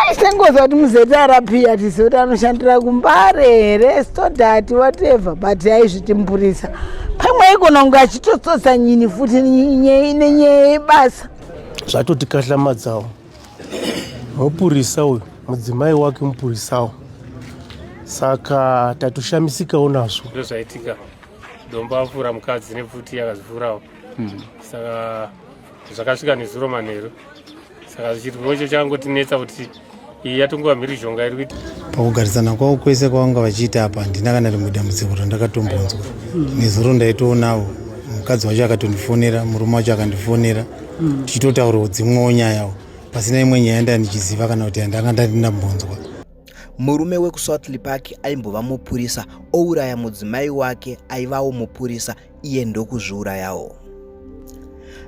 Aisengoza kuti muZRP, hatizivi kuti anoshandira kuMbare here, Stodart, whatever, but aizviti mupurisa. Pamwe aigona kunge achitotsotsa nyini futi nenyaya yebasa. Zvatotikahlamadzawo, mupurisa uyu, mudzimai wake mupurisawo, saka tatoshamisikawo nazvo. Ndo zvaitika, Dombo apfuura mukadzi nepfuti, akazvipfuurawo. Saka zvakasvika nezuro manheru, saka chirwere icho chakangotinetsa kuti iyi yatongova mhirizhonga iri kuita. Pakugarisana kwavo kwese kwavanga vachiita apa, handina kana rimwe dambudziko randakatombonzwa. Nezuro ndaitoonawo mukadzi wacho akatondifonera, murume wacho akandifonera, tichitotaurawo dzimwewo nyayawo, pasina imwe nyaya ndandichiziva kana kuti handanga ndandindambonzwa. Murume wekuSouthlea Park aimbova mupurisa ouraya mudzimai wake aivawo mupurisa, iye ndokuzviurayawo.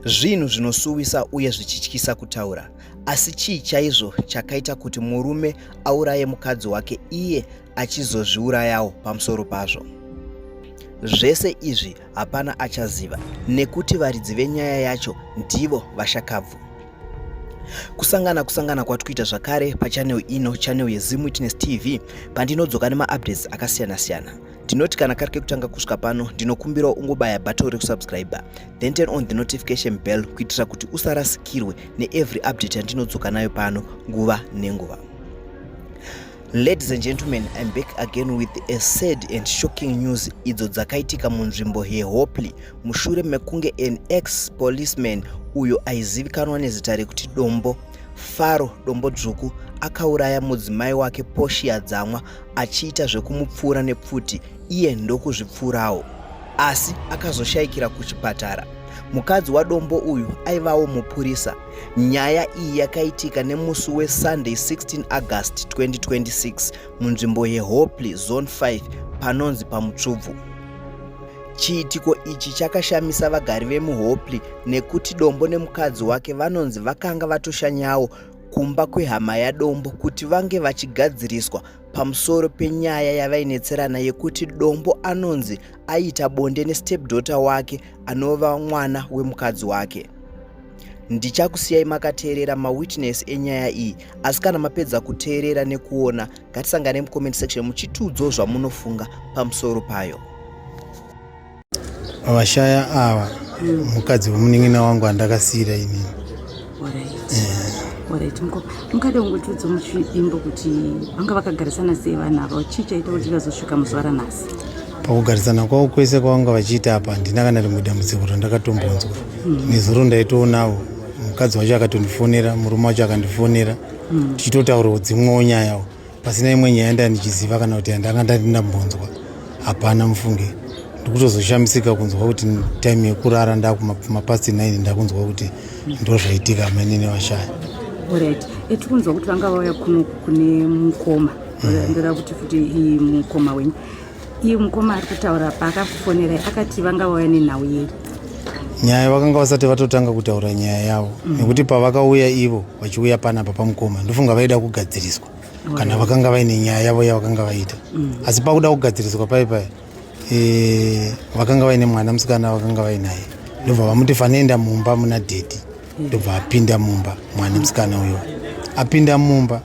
Zvinhu zvinosuwisa uye zvichityisa kutaura, asi chii chaizvo chakaita kuti murume auraye mukadzi wake iye achizozviurayawo pamusoro pazvo? Zvese izvi hapana achaziva nekuti varidzi venyaya yacho ndivo vashakabvu. Kusangana kusangana kwatikuita zvakare pachannel ino, channel yeZim Witness TV, pandinodzoka nemaupdates akasiyana-siyana. Ndinoti kana kari kekutanga kusvika pano, ndinokumbirawo ungobaya button rekusubscribe, then turn on the notification bell kuitira kuti usarasikirwe neevery update yandinodzoka nayo pano nguva nenguva. Ladies and gentlemen, I'm back again with a sad and shocking news idzo dzakaitika munzvimbo yeHopley mushure mekunge an ex policeman uyo aizivikanwa nezita rekuti Dombo Faro Dombo Dzvuku akauraya mudzimai wake Portia Dzamwa achiita zvekumupfuura nepfuti, iye ndokuzvipfuurawo, asi akazoshayikira kuchipatara. Mukadzi waDombo uyu aivawo mupurisa. Nyaya iyi yakaitika nemusi weSunday 16 August 2026 munzvimbo yeHopley Zone 5 panonzi paMutsvubvu. Chiitiko ichi chakashamisa vagari vemuHopley nekuti Dombo nemukadzi wake vanonzi vakanga vatoshanyawo kumba kwehama yaDombo kuti vange vachigadziriswa pamusoro penyaya yavainetserana yekuti Dombo anonzi aiita bonde nestepdaughter wake anova mwana wemukadzi wake. Ndichakusiyai makateerera mawitness enyaya iyi, asi kana mapedza kuteerera nekuona, ngatisangane mucomment section muchitiudzawo zvamunofunga pamusoro payo. Vashaya ava mukadzi wemunin'ina wangu andakasiyira inini. Alright, mukoma, mukada kungotiudza muchidimbo kuti vanga vakagarisana sei vanhu ava? Chii chaita kuti vazosvika muzuva ranhasi? Pakugarisana kwavo kwese kwavanga vachiita apa, handina kana rimwe dambudziko randakatombonzwa. Nezuro ndaitoonawo mukadzi wacho akatondifonera, murume wacho akandifonera, tichitotaurawo dzimwewo nyayawo, pasina imwe nyaya ndandichiziva kana kuti handanga ndandindambonzwa. Hapana, mufunge. Ndikutozoshamisika kunzwa kuti time yekurara ndakumapast 9, ndakunzwa kuti ndo zvaitika, mainini vashaya. Alright, tikunzwa kuti vanga vauya kuno kune mukoma. Ndoda kuti futi iyi mukoma wenyu, iye mukoma ari kutaura paakakufonerai akati vanga vauya nenhau yei? Nyaya vakanga vasati vatotanga kutaura nyaya yavo, nekuti pavakauya ivo vachiuya panapa pamukoma, ndofunga vaida kugadziriswa kana vakanga vaine nyaya yavo yavakanga vaita. Asi pakuda kugadziriswa pai pai vakanga vaine mwana musikana vakanga vainaye, ndobva vamuti fanoenda mumba muna daddy. Ndobva apinda mumba mwana musikana uyo. Apinda mumba,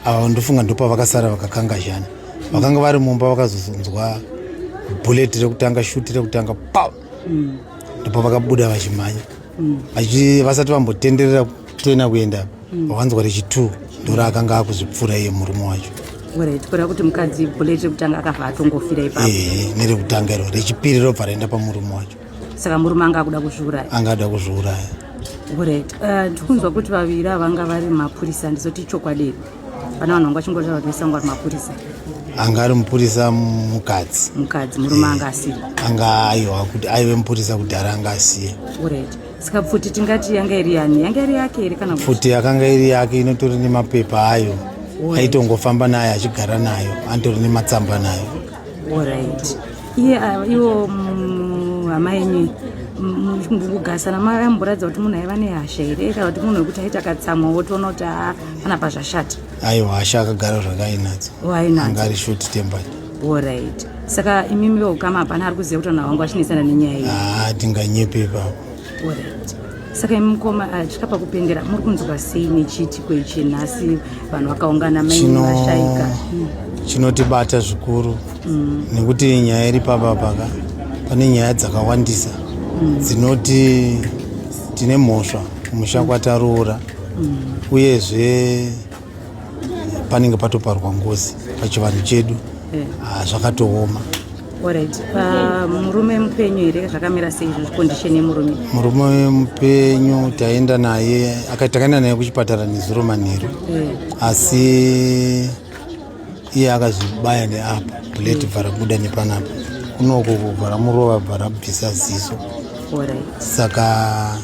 ava ndofunga ndopavakasara vakakangazhana. Vakanga vari mumba vakazozonzwa bullet rekutanga, shuti rekutanga pa, ndopa vakabuda vachimhanya. Vasati vambotenderera tena kuenda, vakanzwa rechi2, ndoraakanga akuzvipfuura iye murume wacho. Alright, kureva kuti mukadzi bullet rekutanga akabva atongofira ipapo? Ehe, nerekutanga iro. Rechipiri robva raenda pamurume wacho. Saka murume anga akuda kuzviuraya? Anga ada kuzviuraya. Alright, tikunzwa kuti vaviri ava vanga vari mapurisa. Ndizoti chokwadi here? Pana vanhu vanga vachingotaura kuti vese vanga vari mapurisa. Anga ari mupurisa mukadzi. Mukadzi, murume anga asiri? Anga, aiwa, kuti aive mupurisa kudhara, anga asiya. Alright, saka pfuti tingati yanga iri yani? Yanga iri yake here kana kuti? Pfuti yakanga iri yake, inotori nemapepa ayo. Aitongofamba nayo, achigara nayo, anotori nematsamba nayo. Alright, iye iwo hama yenyu kugarisana mayamboratidza kuti munhu aiva nehasha here, kana kuti munhu wekuti aiti akatsamwa wotoona kuti haa, panapa zvashata? Aiwa, hasha akagara zvakainadzo. Wainadzo. Anga ari short tempered. Alright, saka imimi veukama hapana ari kuziva kuti vanhu vangu vachinesana nenyaya iyi? Haa, tinganyepe ipapo. Alright. Saka imi mukoma, tisvika pakupendera, muri kunzwa sei nechiitiko ichi nhasi? Vanhu vakaungana, mai vashaika. Chinotibata zvikuru nekuti nyaya iri papa paka pane nyaya dzakawandisa dzinoti tine mhosva kumusha kwataroora, uyezve panenge patoparwa ngozi pachivanhu chedu. Ah, zvakatooma. Alright, murume mupenyu here? Zvakamira sei izvozvo, condition yemurume? Murume mupenyu. Taenda naye, takaenda naye kuchipatara nezuro manheru, asi iye akazvibaya neapa, bullet bva rabuda nepanapa kunoku, kubva ramurova, bva rabvisa ziso. Saka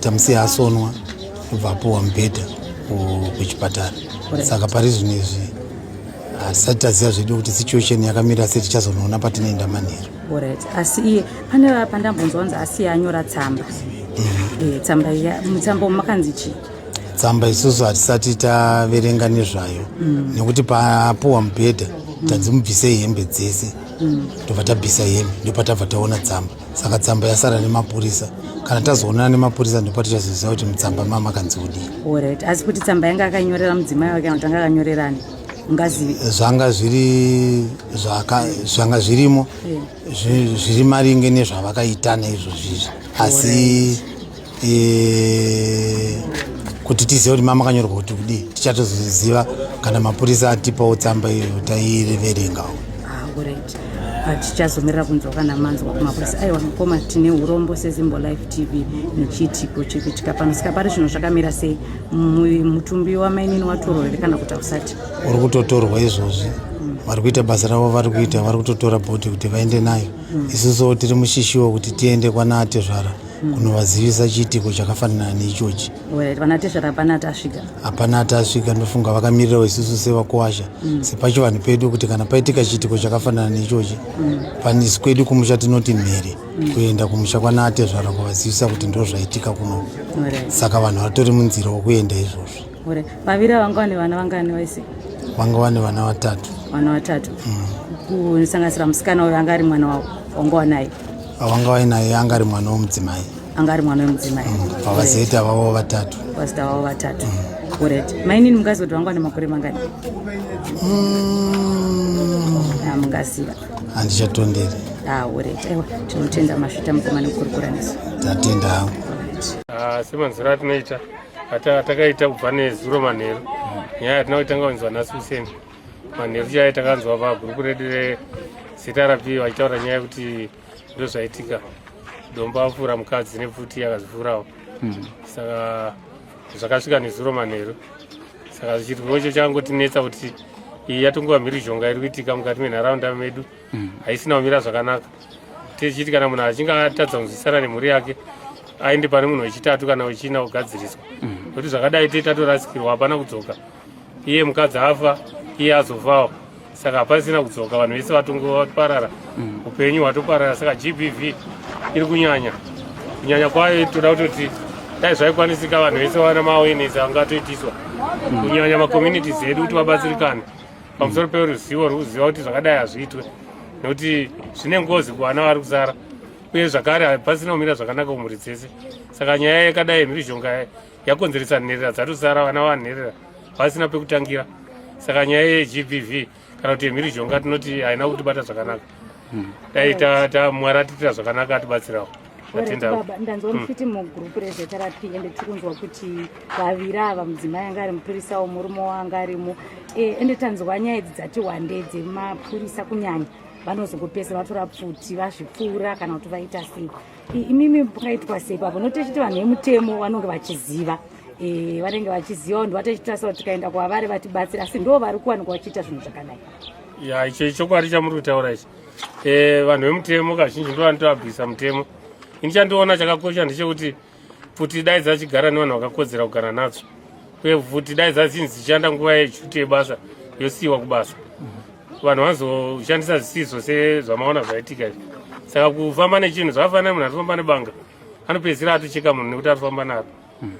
tamusiya asonwa, obva apuhwa mubhedha kuchipatara. Saka pari zvino izvi hatisati taziva zvedu kuti situation yakamira sei. Tichazonoona patinoenda manheru. Alright, asi iye pane pandambonzwa kunzi asiye anyora tsamba. Tsamba iya, mutsamba umu makanzi chii? Tsamba isusu hatisati taverenga nezvayo, nekuti papuhwa mubhedha tanzi mubvisei hembe dzese, tobva tabvisa hembe, ndopatabva taona tsamba. Saka tsamba yasara nemapurisa. Kana tazoonana nemapurisa, ndopatichazoziva kuti mutsamba mamakanzi kudii. Alright, asi kuti tsamba yanga akanyorera mudzimai wake kana kuti anga akanyorerani, ungazivi? Zvanga zviri zvanga zvirimo zviri maringe nezvavakaitana izvozvizvi, asi kuti tizive kuti mamakanyorwa kuti kudii, tichatozoziva kana mapurisa atipawo tsamba iyoyo, taiverengawo. Ah, alright. Tichazomirira kunzwa kana manzwa kumapurisa. Aiwa mukoma, tine urombo seZimbo Life TV nechiitiko chekuitika pano. Saka pari zvino zvakamira sei? Mutumbi wamainini watorwa here kana kuti hausati? Uri kutotorwa izvozvi. Vari kuita basa ravo, vari kuita, vari kutotora body kuti vaende nayo. Isusuwo tiri mushishiwo kuti tiende kwana atezvara kunovazivisa chiitiko chakafanana neichochi. Alright, vana tezvara hapana atasvika? Hapana atasvika. Ndofunga vakamirirawo isusu sevakuwasha, sepachivanhu pedu, kuti kana paitika chiitiko chakafanana neichochi, panisi kwedu kumusha tinoti mhere kuenda kumusha kwana atezvara kuvazivisa kuti ndo zvaitika kuno. Saka vanhu vatori munzira wokuenda izvozvo. Alright. Vaviri ava vanga vane vana vangani vaise? Vanga vane vana vatatu. Vana vatatu, kusanganisira musikana uyo anga ari mwana wavo wanga wanaye? Vanga vainaye anga ari mwana womudzimai. Anga ari mwana wemudzimai. Pavazoita vavo vatatu. Vazita vavo vatatu. Alright, mainini mungaziva kuti vanga vane makore mangani? Ah, mungaziva? Handichatonderi. Ah, alright. Aiwa, tinotenda masvita mukoma nekukurukura nesu. Tatenda hangu. Ah, semanzwiro atinoita, atakaita kubva nezuro manheru, nyaya yatina kutanga kunzwa nhasi kuseni manheru chaiyo, takanzwa pagurupu redu reZRP vachitaura nyaya yekuti ndo zvaitika, dombo apfuura mukadzi nepfuti, akazvipfuurawo. Saka zvakasvika nezuro manheru. Saka chiitiko icho changotinetsa kuti iyi yatongova mhirizhonga iri kuitika mukati menharaunda medu, haisina kumira zvakanaka. Tichiti kana munhu achinge atadza kunzwisisana nemhuri yake, aende pane munhu wechitatu kana wechina kugadziriswa, nokuti zvakadai tei tatorasikirwa, hapana kudzoka. Iye mukadzi afa, iye azofawo, saka hapasina kudzoka. Vanhu vese vatongoparara, upenyu hwatoparara. Saka GBV iri kunyanya, kunyanya kwayo toda kutoti dai zvaikwanisika vanhu vese vana maawareness angatoitiswa, kunyanya macommunities edu, kuti vabatsirikane pamusoro peruzivo rwekuziva kuti zvakadai hazviitwe, nekuti zvine ngozi kuvana vari kusara, uye zvakare hapasina kumira zvakanaka kumhuri dzese. Saka nyaya yakadai yemhirizhonga yakonzeresa nherera dzatosara, vana vanherera vasina pekutangira. Saka nyaya yeGBV kana kuti yemhirizhonga tinoti haina kutibata zvakanaka. Dai Mwari atiitira zvakanaka, atibatsirawo. Tatenda. Baba, ndanzwa muchiti mugurupu reZRP, ende tiri kunzwa kuti vaviri ava, mudzimai anga ari mupurisawo, murume wanga arimo. Ende tanzwa nyaya idzi dzati wande dzemapurisa kunyanya, vanozongopedzisira vatora pfuti vazvipfuura kana kuti vaita sei. Imimi makaitwa sei papo? Nokuti tichiti vanhu vemutemo vanonge vachiziva, vanenge vachiziva vanhu vatochitarisa kuti tikaenda kwavari vatibatsira, asi ndo vari kuwanikwa vachiita zvinhu zvakadai. Ya, icho ichokwadi chamuri kutaura ichi. Vanhu vemutemo kazhinji ndo vanotoabvisa mutemo. Ini chandiona chakakosha ndechekuti pfuti dai dzachigara nevanhu vakakodzera kugara nadzo, uye pfuti dai dzachinzi dzichishanda nguva yechuti yebasa, yosiyiwa kubasa. Vanhu vanozoshandisa zvisizvo sezvamaona zvaitika izvi. Saka kufamba nechinhu zvakafanana munhu arifamba nebanga, anopedzisira atocheka munhu nekuti arifamba naro.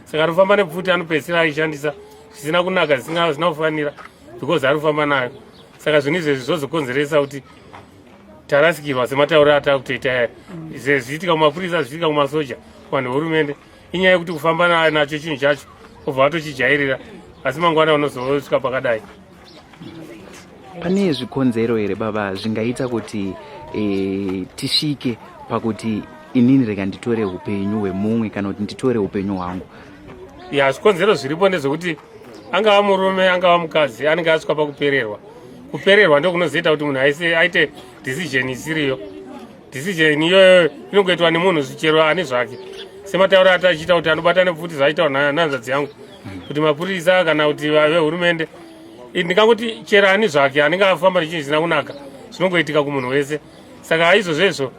Saka arifamba nepfuti anopedzisira aishandisa zvisina kunaka, zvisina kufanira, because ari kufamba nayo. Saka zvinhu izvezvi zvozokonzeresa kuti tarasikirwa sematauriro atakutoita aya. Zviitika kumapurisa, zviitika kumasoja, kuvanhu vehurumende. Inyaya yekuti kufamba nacho chinhu chacho obva watochijairira, asi mangwana unozosvika pakadai. Pane zvikonzero here baba zvingaita kuti e, tisvike pakuti inini rega nditore upenyu hwemumwe kana kuti nditore upenyu hwangu? Ya, zvikonzero zviripo ndezvekuti angava murume angava mukadzi anenge asvika pakupererwa. Kupererwa ndokunozoita kuti munhu aite decision isiriyo. Decision iyoyo inongoitwa nemunhu zvichero ani zvake, sematauro ati achiita kuti anobata nepfuti, zvaitaura nanzvadzi yangu kuti mapurisa kana kuti vehurumende. Ndingangoti chero ani zvake anenge afamba nechinhu chisina kunaka, zvinongoitika kumunhu wese. Saka izvozvo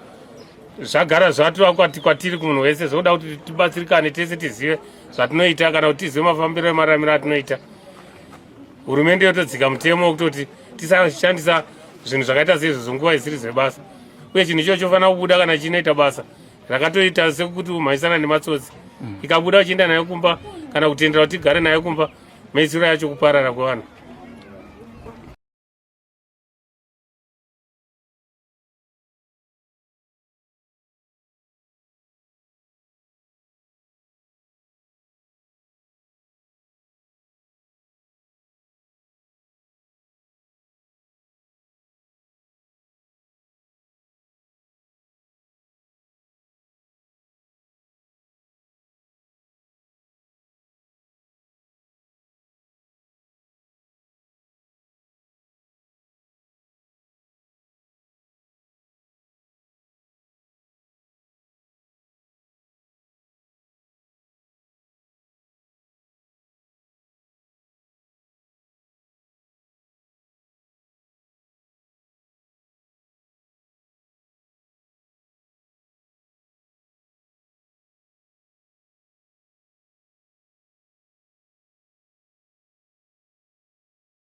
zvagara zvatova kwatiri kumunhu wese, zvokuda kuti tibatsirikane tese, tizive zvatinoita kana kuti tizive mafambiro emararamiro atinoita. Hurumende yotodzika mutemo wekutoti tisashandisa zvinhu zvakaita seizvozvo nguva isiri zvebasa, uye chinhu ichocho chofanira kubuda kana chinoita basa rakatoita sekuti umhanyisana nematsotsi. Ikabuda uchienda nayo kumba kana kutendera kuti igare nayo kumba, mhedzisiro yacho kuparara kwevanhu.